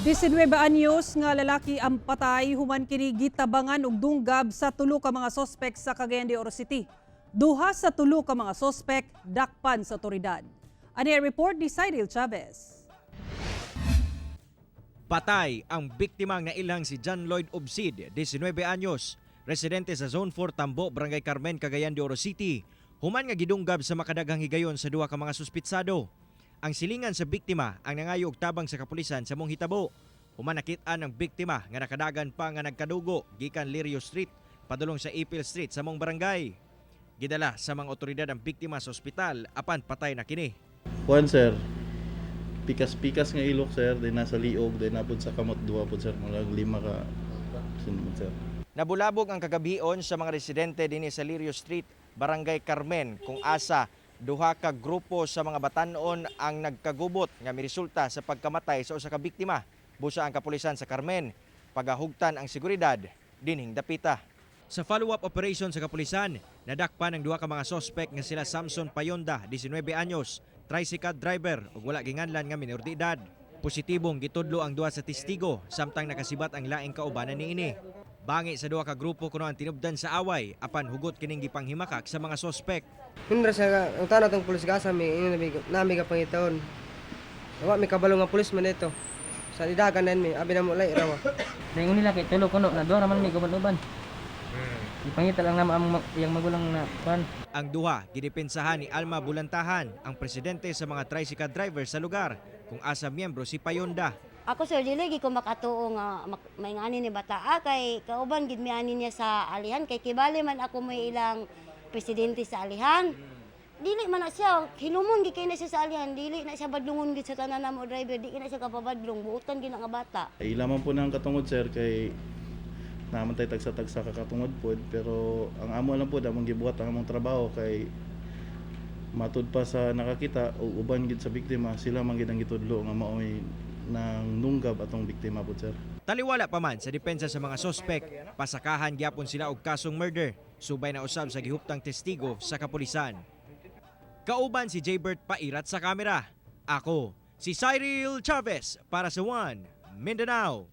19 anyos nga lalaki ang patay human kini gitabangan og dunggab sa tulo ka mga sospek sa Cagayan de Oro City. Duha sa tulo ka mga sospek dakpan sa otoridad. Ani ang report ni Cyril Chavez. Patay ang biktimang nailang si John Lloyd Obsid, 19 anyos, residente sa Zone 4 Tambo, Barangay Carmen, Cagayan de Oro City. Human nga gidunggab sa makadaghang higayon sa duha ka mga suspitsado. Ang silingan sa biktima ang nangayo og tabang sa kapulisan sa maong hitabo. Human nakit-an ang biktima nga nakadagan pa nga nagkadugo gikan Lirio Street padulong sa Ipil Street sa maong barangay. Gidala sa mga otoridad ang biktima sa ospital apan patay na kini. Kuan, sir, pikas-pikas nga ilok, sir, din nasa liog, din napod sa kamot duha pod, sir, mga lima ka sinod, sir. Nabulabog ang kagabion sa mga residente dinhi sa Lirio Street, Barangay Carmen, kung asa duha ka grupo sa mga batanon ang nagkagubot nga miresulta sa pagkamatay sa usa ka biktima. Busa ang kapulisan sa Carmen, pagahugtan ang seguridad dinhing dapita. Sa follow-up operation sa kapulisan, nadakpan ang duha ka mga sospek nga sila Samson Payonda, 19 anyos, tricycle driver ug wala ginganlan nga minor de edad. Positibong gitudlo ang duha sa testigo samtang nakasibat ang laing kaubanan niini. Bangi sa duha ka grupo kuno ang tinubdan sa away apan hugot kining gipanghimakak sa mga sospek. Hindra siya, ang tanong tong pulis gasa mi, ini nami, nami ka pangitaon. Wa mi kabalo nga pulis man ito. Sa didagan na mi, abi na mo lay rawa. Naingon nila kay tulo kuno na duha raman mi guban-uban. Ipangita lang namo ang iyang magulang na kuan. Ang duha gidepensahan ni Alma Bulantahan, ang presidente sa mga tricycle driver sa lugar, kung asa miyembro si Payonda. Ako, sir, dili gid ko makatuo nga may ngani ni bata kay kauban gid mi ani niya sa alihan kay kibali man ako may ilang presidente sa alihan. Dili man na siya, hilumon gid kay na siya sa alihan, dili na siya badlungon gid sa tanan namo driver, di kay na siya kapabadlong, buotan gid na nga bata. Ay lamang po ng katungod, sir, kay naman tay tagsa-tagsa ka katungod pod, pero ang amo lang pod among gibuhat ang among trabaho kay matud pa sa nakakita o uban gid sa biktima, sila man gid ang gitudlo nga maoy nang nunggab atong biktima pod, sir. Taliwala pa man sa depensa sa mga sospek, pasakahan gyapon sila og kasong murder, subay na usab sa gihuptang testigo sa kapulisan. Kauban si Jaybert Pairat sa kamera. Ako, si Cyril Chavez para sa One Mindanao.